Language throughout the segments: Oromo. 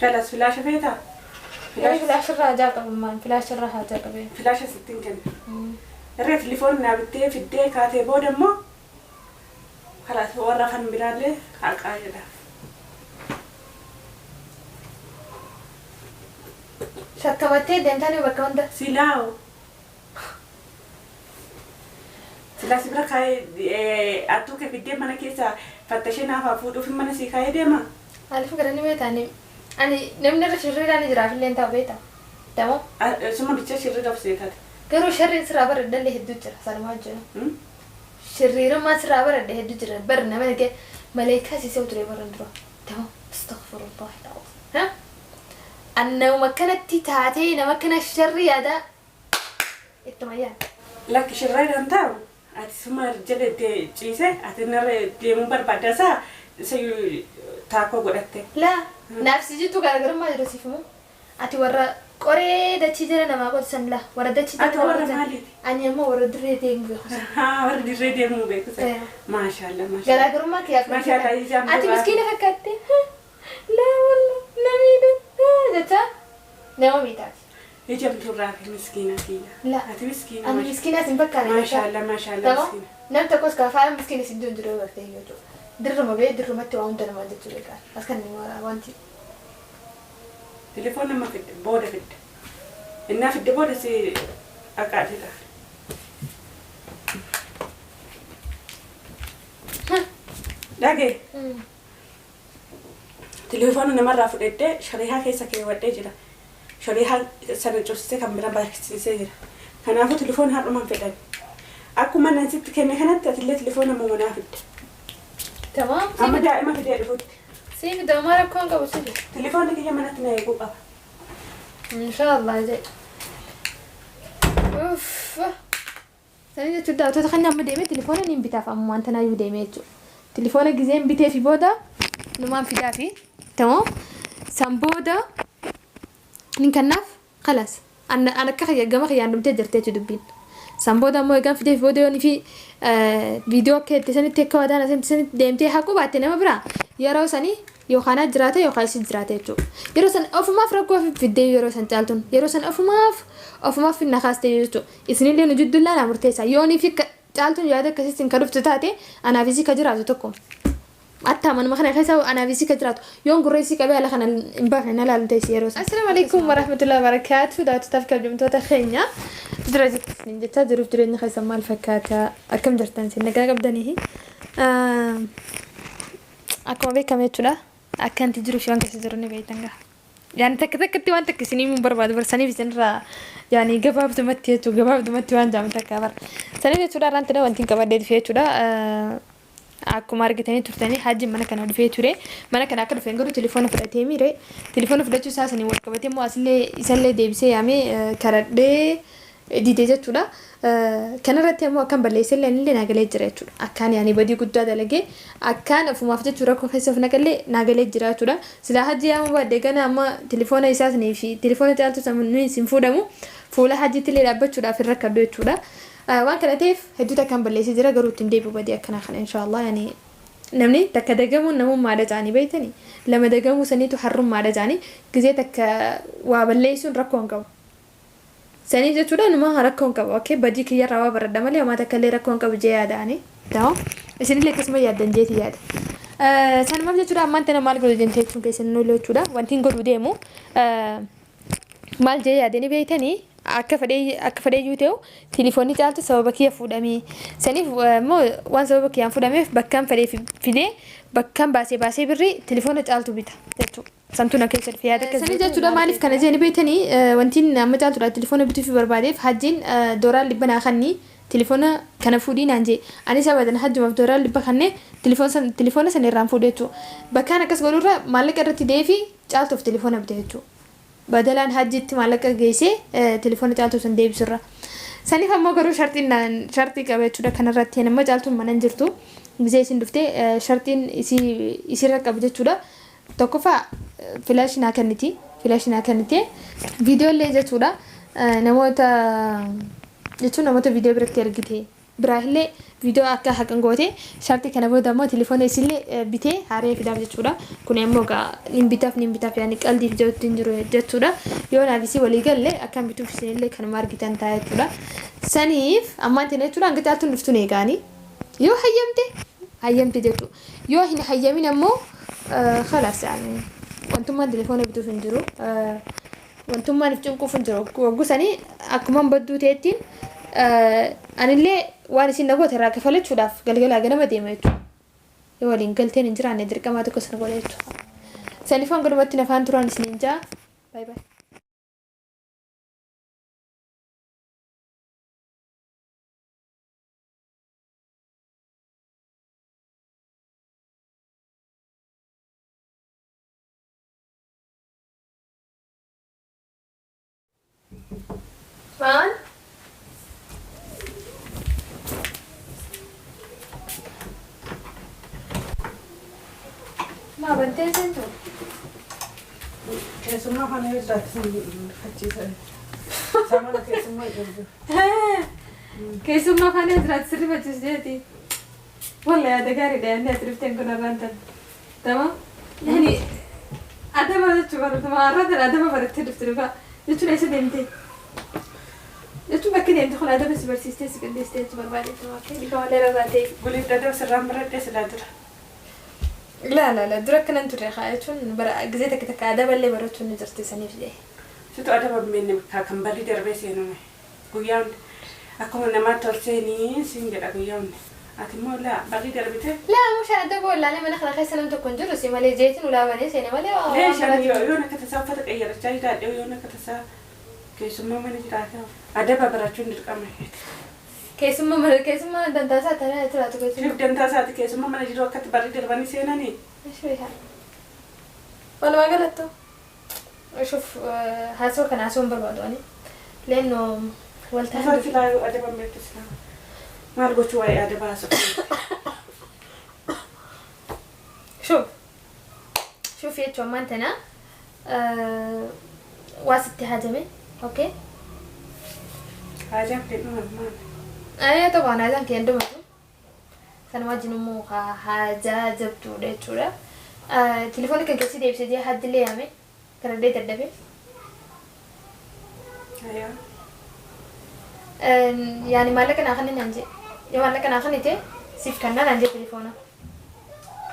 Kalas filaasha feetaa? Ee filaasharraa hajaa qabummaan filaasharraa hajaa qabee. Filaasha sittiin kenna. Irree tilifoon naa bittee fiddee kaatee booda immoo kalaas warra kan biraallee haqaa jedha. Shakkamattee deemtanii bakka hunda. Silaawo. Silaa si bira kaa'ee attuu kee fiddee mana keessa fattashee naaf haa fuudhuuf mana sii kaa'ee deema. Maaliif garani beektaa ani ani namni irra shirriidhaan ni jiraaf illee ta'u beektaa. Tamoo Suma bicha shirri qabsee taate. Garuu sharriin sirraa baradhallee hedduu jira sanumaa hojjennu. Shirriirummaa sirraa baradhe hedduu jira bar nama nage maleekaa siisee ture baran dura. Tamoo astaghfirullah al-azim. An nama kanatti taatee nama kana sharri yaada ittuma yaada. Lakki shirreedhaan taa'u ati suma jala ciise ati narra deemuu barbaadda isaa isa taakoo godhatte. Laa naaf si jettu garaagarummaa jiru siif immoo ati warra qoree dachii jala namaa qotisan laa warra dachii jala Ati namaa warra qotisan maaliiti? Ani ammoo warra dirree deemu beeku sana. Haa warra dirree deemuu beeku sana. Maashaallah maashaallah. Garaagarummaa kee akka Maashaallah ijaan ati duraa. Miskiina fakkaatte laa walla namiidha jecha nama miidhaati. Ijamtuurraa fi miskiina kiyya. Laa Ati miskiina ani maasha. miskiina sin fakkaane jecha. Maashaallah maashaallah Tama miskiina. nam tokkos kaafaa miskiina sin jiru jiru gartee jechuudha. Dirruma bee dirrumatti waa hunda namaa jechuu beekaa. As kan wanti. Telefoon nama fidde booda fidde. Innaa fidde booda si haqaa jedha. Dhagee. Telefoona namarraa fudhadhee sharihaa keessa keewwadhee jira. Sharihaa sana cufsisee kan bira barsiisee jira. Kanaafuu telefoona har'umaan fedhan. Akkuma nan sitti kenne kanatti atillee telefoona manaa fidde. Tamam. Amma daa'ima fidee dhufutti. Si fida homaa rakkoon qabu si fida. Telefoonni kiyya manatti na eeguu qaba. Inshaallah jedhe. Uff. Sanii jechuun daawwattoota kan amma deemee telefoona niin bitaaf amma wanta naayyuu deemee jechuudha. Telefoona gizeen bitee fi booda numaan fidaa fi tamoo san booda nin kennaaf khalas. An akka kiyya gama kiyyaan dhumtee jirti jechuudha dubbiin. San booda ammoo egaan fidee fi booda yoon fi viidiyoo akka itti sanitti akka wadaan asitti sanitti deemtee haquu baatte nama biraa yeroo sanii yookaan jiraate yookaan isin jiraate jechuudha. Yeroo san ofumaaf rakkoo fiddee yeroo san caaltuun yeroo san ofumaaf ofumaaf finna kaastee jechuudha. Isinillee nu jidduu ilaalaa murteessaa. Yoonii fi caaltuun yaada akkasii kan dhuftu taate anaaf isii ka jiraatu tokko. Hatta manuma kana keessa anaaf isii ka jiraatu. Yoon gurra isii qabee ala kana hin baafne na laalu teessi yeroo san. Assalaamu alaikum warahmatullahi wabarakatuh. Daawwattoota kabajamtoota keenya. Jira jirtu jechaa jiruuf jireenya keessan maal fakkaata? Akkam jirtan isin nagaa qabdanii? Akkuma beekamu jechuudha. Akka anti jiruuf waan keessa jiru ni beektan gaa. Yaani takka takkatti waan takka isinii himuu barbaadu barsaniif isinirraa yaani gabaabdumatti jechuudha gabaabdumatti waan jaamu takka bara. Saniif jechuudha irraan tana wanti hin qabadhee dhufe jechuudha. Akkuma argitanii turtanii hajji mana kana dhufee ture. Mana kana akka dhufeen garuu telefoona fudhatee miire. Telefoona fudhachuu isaa sanii wal qabatee immoo asillee isallee deebisee yaamee karadhee dide jechuudha. Kanarratti ammoo akkan balleessellee anillee naagalee jira jechuudha. Akkaan yaani badii guddaa dalagee akkaan ofumaaf jechuudha rakkoo keessa of naqallee naagalee jira jechuudha. Silaa hajji yaamuu baadhe gana amma telefoona isaa sanii fi telefoona caaltuu sanii sin fuudhamu fuula hajjiitti illee dhaabbachuudhaaf hin rakkadhu jechuudha. Waan kana ta'eef hedduutu akkaan balleessee jira garuu ittiin deebi'u badii akkanaa kana inshaallah yaani namni takka dagamuun namummaadha jedhanii beektanii lama dagamuu saniitu harrummaadha jedhanii gizee takka waa balleessuun rakkoo hin qabu. Saniif jechuudha numa rakkoo hin qabu. Okay badii kiyyarraa waa baradha malee homaa takka illee rakkoo hin qabu jee yaada ani. Ta'u isinillee akkasuma yaaddan jeeti yaada. Sanumaaf jechuudha ammaan tana maal godhu deemte jechuun keessan nu jechuudha wanti hin godhu deemu maal jee yaadanii beektanii akka fedhee akka fedheeyyuu ta'u tilifoonni caaltu sababa kiyya fuudhamee saniif immoo waan sababa kiyyaan fuudhameef bakkaan fedhee fidee bakkaan baasee baasee birrii tilifoona caaltu bita jechuudha. Santu na keessa dhufe yaada akkasii. Sanii jechuudha maaliif kana jeeni beektanii wantiin amma caaltudha tilifoona bituuf barbaadeef hajjiin doolaar dhibba naa kanni tilifoona kana fuudhii naan jee anis abadan hajjumaaf doolaar dhibba kannee tilifoona sana irraan fuudhe jechuudha. Bakkaan akkas godhurra maallaqa irratti deefi caaltuuf tilifoona bite jechuudha. Badalaan hajjiitti maallaqa geessee tilifoona caaltuu san deebisurra. Saniif ammoo garuu shartiin shartii qaba jechuudha kanarratti amma caaltuun mana hin jirtu gisee isin dhuftee shartiin isirra qabu jechuudha. Tokkoffaa filaashi naa kenniti. Filaashi naa kennite. Viidiyoo illee jechuudha. Namoota jechuun namoota viidiyoo biratti ergite. Biraahillee viidiyoo akka haqan goote shartii kana booda immoo telefoona isillee bitee haaree fidaaf jechuudha. Kun immoo gaa nin bitaaf nin bitaaf yaani qaldiif jedhutti hin jiru jechuudha. Yoo naaf isii walii galle akkan bituuf isinillee kanuma argitan ta'a jechuudha. Saniif ammaan tana jechuudha hanga caaltuun dhuftuun eegaanii yoo hayyamte hayyamte jechuudha. Yoo hin hayyamin ammoo khalaas yaani wantummaan telefoona bituuf hin jiru. Wantummaan if cinquuf hin jiru. Waggusanii akkuman badduu ta'ettiin anillee waan isin na goote irraa kafalachuudhaaf galgalaa ganama deema jechuudha. Yoo waliin galteen hin jiraanne dirqamaa tokko sana godha jechuudha. Saniif hanga dhumatti nafaan turaan isiniin jaa. Bye bye. Maal? Maa bantee seentu? Keessummaa kana yoo jiraate fachiisa. Samana keessummaa jiru. Keessummaa faana jiraate sirri fachiisteeti. Walla yaada gaariidha yaadni ati dhufteen kun har'aan tan. Tamam? Yani adaba jechuu baratama har'aan tan adaba barattee dhufte dhugaa jechuun eessa deemte? Jechuun bakki deemte kun adaba si barsiistee si qindeessitee jechuu barbaadeetu akka dhifa malee rarraatee. Guliif dadaba sirraan baradhee silaa dura. La la la dura akkanan turre haa jechuun bara gizee takka takka adaballee barachuun ni jirti saniif jedhee. Situ adaba hin beekne kan barri darbee seenume. Guyyaa hundi akkuma namaatti ol seenii siin jedha guyyaa hundi. Ati immoo laa barri darbite. Laa mushaan adaba wallaalee mana kana keessa nam tokko hin jiru si malee jeetiin ulaa banee seene malee waa Lee waan shan biraati. Yoon akka tasaa uffata qayyarachaa jiraadhe, yoon akka tasaa keessummaa mana jiraate adaba barachuun dirqama keeti. Keessummaa mana keessummaa dantaasaa tanaa jiraatu keessummaa. Siif dantaa isaati keessummaa mana jiru akkatti barri darbanii seenanii. Walumaa galattu شوف haasawaa kana haasawuu hin barbaadu ani. Leennoo waltaa Osoo silaa adaba hin beektu silaa. Maal gochuu waa'ee adaba haasa'u? شوف شوف jechuun ammaan tana waa sitti haajame okay. Haajaan fedhu maal? Ee طبعا haajaan kee dhumatu. Sana wajjin immoo haajaa jabduudha jechuudha. Telefoonni kan keessi deebisee jee haddillee yaame kanallee dadhabe. Ayyaa. Yani maallaqa naa kenni naan jee. Yoo maallaqa naa kennite siif kennaa naan jee telefoona.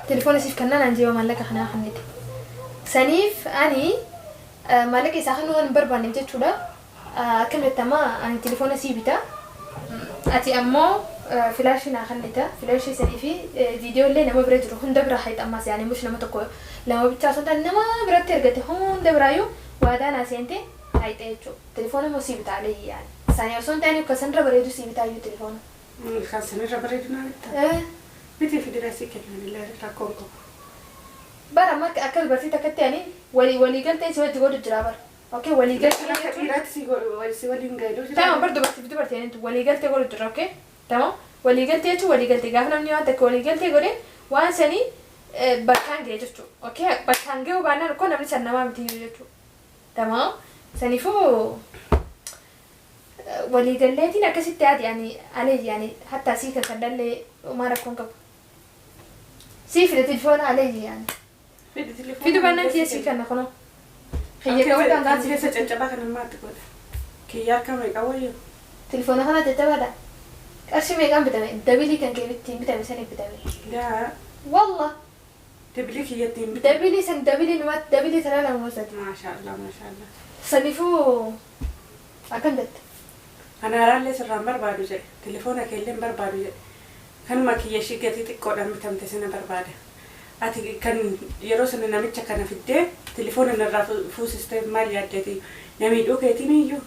Telefoona siif kennaa naan jee yoo maallaqa kanaa kennite. Saniif ani maallaqa isaa kennuu waan hin barbaanneef jechuudha. Akkam jettama ani telefoona sii bita. Ati ammoo filaashii naa kennita. Filaashii sanii fi viidiyoolee nama bira jiru hunda bira hayxammaas yaani mush nama tokko lama bichaa osoo hin taane nama biratti ergate hunda biraayyuu waadaa naa seente hayxa jechuudha. Telefoona immoo sii bita alayyi yaani. Sanii osoo hin taane akka sanirra bareedu sii bitaayyuu telefoona. Kan sanirra bareedu naa bitta. Bitii fidira sii kennan illee rakkoon qabu. Bara amma akka dubartii takkatti ani walii walii galtee si wajji godhu jira bara. Okay, walii galtee Akka dhiiraatti si waliin gaiduu jira. Tamam, bar dubartii fi dubartii ani walii galtee godhu jira, okay? Tamam? Walii galtee jechuun walii galtee gaafa namni waan takka walii galtee godhe waan sanii bakkaan ga'e jechuudha. Okay? Bakkaan ga'uu baannaan ukkoo namni san namaa miti jechuudha. Tamam? Saniifuu walii galleetiin akkasitti haati ani alee yaani hatta sii kan kadhallee homaa rakkoon qabu. Sii fide telefoona alee yaani. Fidi telefoona. Fidu baannaan kiyya sii kenna kunoo. Kiyya qabu Kan danda'a. keessa caccabaa kana maatti godha. Kiyya harka meeqa wayyoo? Telefoona kana caccabaadha. Qarshii meeqaan bitame? Dabilii kan kee ittiin bitame saniif bitame. Daa Wallah dabilii kiyyatti hin bitan. Dabilii san dabilii numatti dabilii tanaa lama mosati. Maashaallah maashaallah. Saniifuu akkam jette? Ana haaraallee sirraan barbaadu jedhe. Telefoona keellee hin barbaadu jedhe. Kanuma kiyya ishii gatii xiqqoodhaan bitamte sana barbaada. Ati kan yeroo sana namicha kana fiddee telefoona narraa fuusistee maal yaaddeeti? Namiidhuu keetiin iyyuu.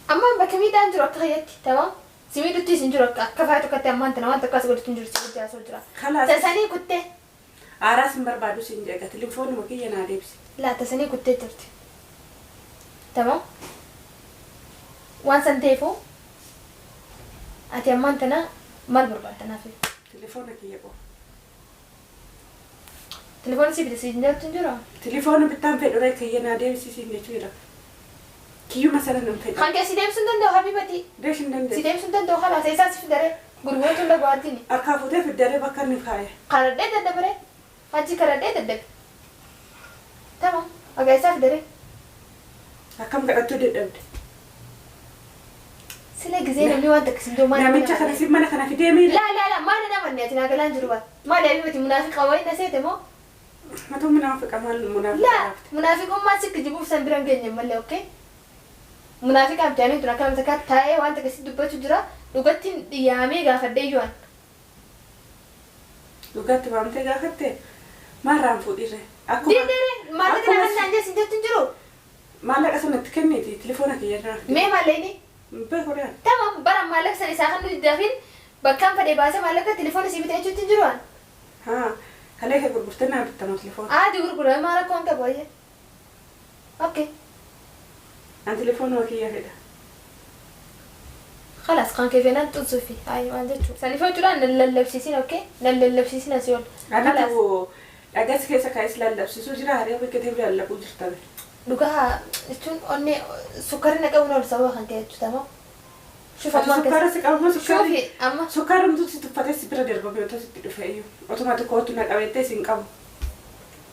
Ammaan bakka miidhaan jiru akka kiyyatti tamam. Si miidhuttis hin jiru akka akka faaya tokkotti ammaan tana waan takka as godhutti hin jiru si wajji haasa'u jira. Kalaas Tasanii kuttee. Haaraas hin barbaadu siin jedhe telefoonuma kiyya naa deebisi. Laa tasanii kuttee jirti. Tamam. Waan san ta'eefuu ati ammaan tana maal barbaadda naaf? Telefoona kiyya qofa. Telefoona si bite si hin jirtu hin jiru? Telefoona bittaan fedhu ree kiyya naa deebisi siin jechuudha. Kiyyuma sana nan fedha. Kan kee si deebisuu hin danda'u habiibati. Deesh hin Si dandeessu. deebisuu hin danda'u khalaas eessaa si fidare gurguratu hin dhaga'aatini. Harkaa fuutee fiddaree bakka inni kaaye. Karadhee daddabare achi karadhee daddabe. Tamam aga eessaa fidare. Akkam kadhattuu dadhabde. Sila gisee namni waan takka sin maal Namicha kana si mana kana fidee miidha. Laa laa laa maal nama ati naa galaan jiru bara. Maali habiibati munaafiqa wayii na seete moo? Mata munaafiqa maal munaafiqa Laa laafte. munaafiqummaa sikki jibuuf san bira hin geenye malee okay? Munaafiqa abjaanii tun akka namta taa'ee waan takka si dubbachuu jira dhugatti yaamee gaafadhee iyyuu an. Dhugaatti waamtee gaafatte maarraan fuudhirre. Akkuma Diidere maallaqa nama naan jee sin jettu hin jiru. Maallaqa sanatti kenniti telefoona kiyya irraa. Mee maallaqni? Beeku dhaan. Tamam bara maallaqa sana isaa kan nuti dafin bakkaan fedhe baasee maallaqa telefoona sii bitee jechuutti hin jiru an. Haa kalee kee gurgurtee naa bittamu telefoona. Aadi gurgurame maal rakkoon qabu ayyee. Okay. An telefoonuma kiyya fedha. خلاص kan kee feenaan xusuufi ayi waan jechuudha. Saniif jechuudha nan lallabsiisin okay nan lallabsiisin asii ol. Anatu dhagas keessa kaa'es lallabsiisuu jira haree biqiltee lallabuu jirta. Dhugaa jechuun onnee sukkaarri na qabu ol sababa kan kee jechuudha moo. Shuuf amma Sukkaara si qabu sukkaarri. Shuufi amma Sukkaarumtu si tuffatee si bira darbame otoo sitti dhufe iyyuu. Otuma tokkootu na qabettee si hin qabu.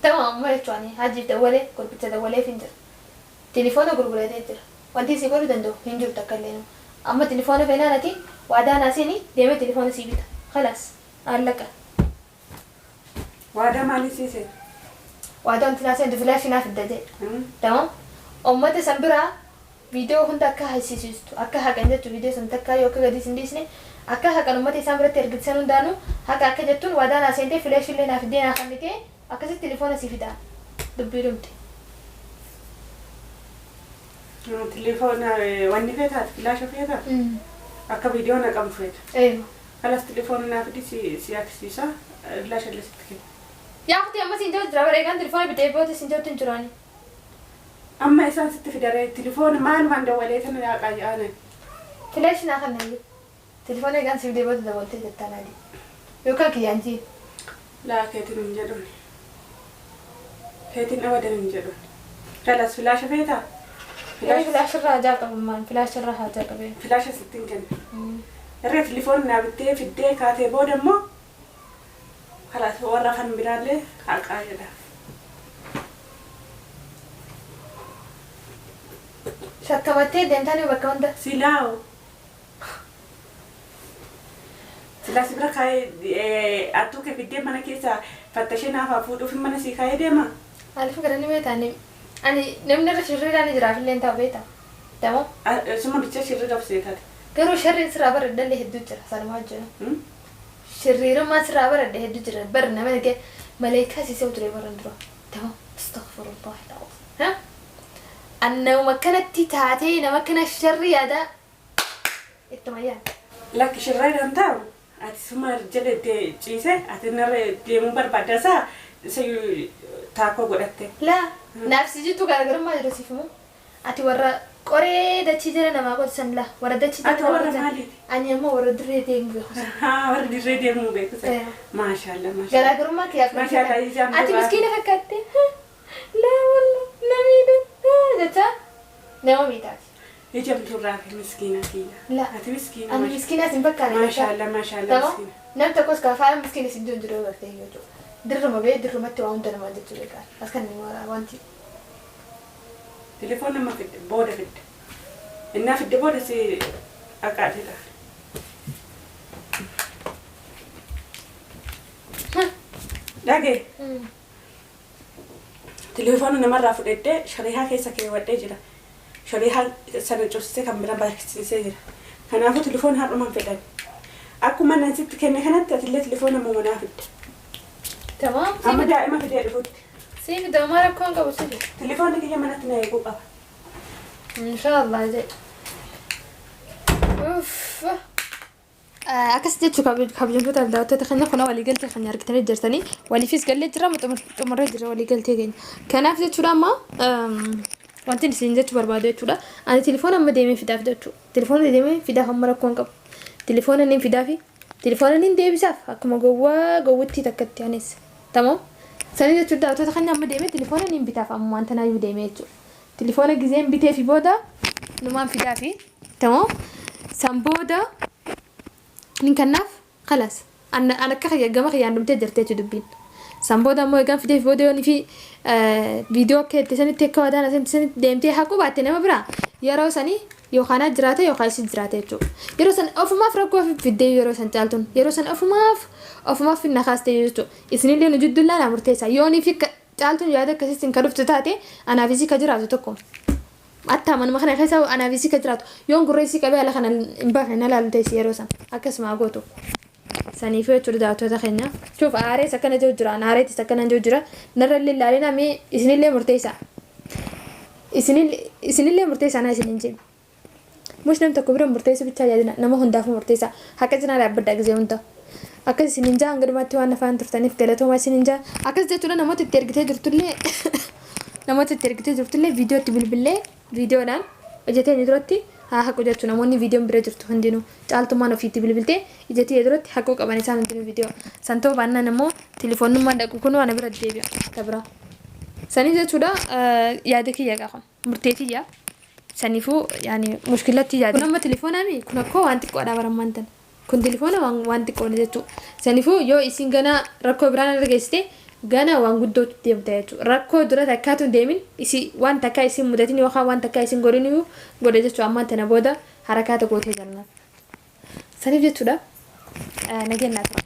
Tamam amma jechuun hajiif dawwalee gurbicha dawwaleef hin jira. Telefoona gurguratee jira. Wanti si godhuu danda'u hin jiru takka illee. Amma telefoona feenaan ati waadaa naasini deemee telefoona sii bita. Khalaas allaqa. Waadaa maalii siisee? Waadaa wanti naaseen filaashii naaf fidda jedhe. Tamam. Uummata san biraa viidiyoo hunda akka haisiistu akka haqan jettu viidiyoo san takka yoo akka gadi sin dhiisne akka haqan uummata isaan biratti ergitisan hundaanuu haqa akka jettuun waadaa naaseen filaashii illee naaf fiddee naa kennitee akkasitti telefoona sii fida. Dubbii dhumte. Telefoona wanni feetaati filaasha feetaa? Akka viidiyoo na qabu feeta. Eeyyama. Kalas telefoona naaf fidi si agarsiisa filaasha illee sitti kenna. Yaa kuti amma siin jiru jira bara eegaan telefoona bitee booda siin jirutti hin jiraani. Amma isaan sitti fidaree telefoona maalumaan dawwalee tana yaaqaa jedhane. Filaashii naa kan jiru. Telefoona eegaan si fidee booda dawwaltee jettaan adii. Yookaan kiyyaan jii. Laa keetiin hin jedhuun. Keetiin abadan hin jedhuun. Kalas filaasha feetaa? Filaashii irraa hajaa qabummaan filaashii irraa hajaa qabee. Filaasha sitti hin kenna. Irree telefoona naa bittee fiddee kaatee booda immoo kalas warra kan biraallee haqaa jedha. Shakkamattee deemtanii bakka hunda. Silaawo. Silaa si bira kaa'ee attuu kee fiddee mana keessa fattashee naaf haa fuudhuuf mana sii kaa'ee deema. Maaliif garani beektaa ani namni irra shirriidhaan jiraaf illee ta'u beektaa. Tamam. Suma bicha shirri qabsee taate. Garuu sharriin sirraa baradhallee hedduu jira sanumaa hojjennu. Shirriirummaa sirraa baradhe hedduu jira bar nama dhagee maleekaa siisee ture baran dura. Tamam. Astaghfirullah al-azim. Annama kanatti taatee nama kana sharri yaada ittuma yaada. Lakki shirreedhaan taa'u ati suma jala ciise ati narra deemuu barbaaddasaa isa taakoo godhatte. Laa naaf si jettu garaagarummaa jiru siif immoo ati warra qoree dachii jala namaa qotisan laa warra dachii jala Ati namaa warra qotisan. Maaliiti? Ani ammoo warra dirree deemu beeku. Haa warra dirree deemuu beeku. Maashaallah maashaallah. Garaagarummaa kiyyaaf. Maashaallah ijaan Ati miskiina fakkaatte. Laa walla namiidha jecha nama miidhaati. Ijamtuurraa fi miskiina kiyya. Laa. Ati miskiina. Ani miskiina sin fakkaane. Maashaallah maashaallah Tamam. miskiina. Nam tokkos kaafaa miskiina sin jiru jiru gartee jechuudha. Dirruma bee dirrumatti waa hunda namaa jechuu beekaa. As kan wanti. Telefoon nama fidde booda fidde. Innaa fidde booda si haqaatidha. Dhagee. Telefoona namarraa fudhadhee sharihaa keessa keewwadhee jira. Sharihaa sana cufsisee kan bira barsiisee jira. Kanaafuu telefoona har'umaan fedhan. Akkuma nan sitti kenne kanatti atillee telefoona manaa fidde. Tamam. Amma daa'ima fidee dhufutti. Si fida maal rakkoon qabu si fida. Telefoonni kiyya manatti na eeguu qaba. Inshaallah jedhe. Uff. Akkas jechuu kabajamtoota daawwattoota keenya kun waliigaltee keenya argitanii jirtanii waliifis gallee jira xumurree jira waliigaltee keenya. Kanaaf jechuudha amma wanti isin jechuu barbaadu jechuudha. Ani telefoona amma deemee fidaaf jechuudha. Telefoona deemee fidaaf amma rakkoon qabu. Telefoona niin fidaafi telefoona niin deebisaaf akkuma gowwaa gowwittii takkatti anis. Tamam. Sanii jechuudha daawwattoota keenya amma deemee telefoona niin bitaaf amma wanta naayyuu deemee jechuudha. Telefoona gizeen bitee fi booda Numaan fidaa fi tamoo san booda nin kannaaf kalas. An akka kiyya gama kiyyaan dhumtee jirti jechuudha dubbiin. San booda ammoo egaan fideef booda yoon fi viidiyoo akka itti sanitti akka wadaan asitti sanitti deemtee haquu baatte nama biraa yeroo sanii yookaan jiraate yookaan isin jiraate jechuudha. Yeroo san ofumaaf rakkoo fiddee yeroo san caaltuun yeroo san ofumaaf ofumaaf finna kaastee jechuudha. Isinillee nu jidduu ilaalaa murteessa. Yoonii fi caaltuun yaada akkasiitiin ka dhuftu taate anaaf isii ka jiraatu tokko. Attaa manuma kana keessa anaaf isii ka jiraatu yoon gurra isii qabee ala kana hin baafne na laalu teessi yeroo san akkasuma gootu. Saniifuu jechuudha daawwattoota keenya. Cuuf aarees akkana jiru jira aareetis akkana jiru jira narra illee ilaalina mee isinillee murteessa. Isinillee murteessa naa isinin jedhu. Mush nam tokko bira murteessu bichaa yaadina nama hundaafuu murteessa haqa cinaa dhaabbadhaa gisee hunda. Akkas isinin jaa hanga dhumaatti waan afaan turtaniif galatoomaa isinin jaa. Akkas jechuudha namoota itti ergitee jirtullee namoota itti ergitee jirtullee viidiyoo itti bilbillee viidiyoodhaan hojjetee inni duratti haa haqu jechuu namoonni viidiyoon bira jirtu hundinuu caaltummaan ofiitti bilbiltee ijatee duratti haquu qaban isaan hundinuu viidiyoo. San ta'uu baannaan immoo telefoonnummaan dhaqu kun waan bira deebi'a tabira. Sanii jechuudha yaada kiyya qaba murtee kiyya. Saniifuu yaani mushkilatti yaada. Kun amma telefoonaa kun akkoo waan xiqqoodha barammaan tan. Kun telefoona waan xiqqoodha jechuudha. Saniifuu yoo isin gana rakkoo biraan irra geessite gana waan guddootu deemta jechuudha. Rakkoo dura takkaatu hin deemin isi waan takkaa isin mudatin yookaan waan takkaa isin godhin godhe jechuudha. Ammaan tana booda harakaata gootee jennaan. Saniif jechuudha nageenyaa tura.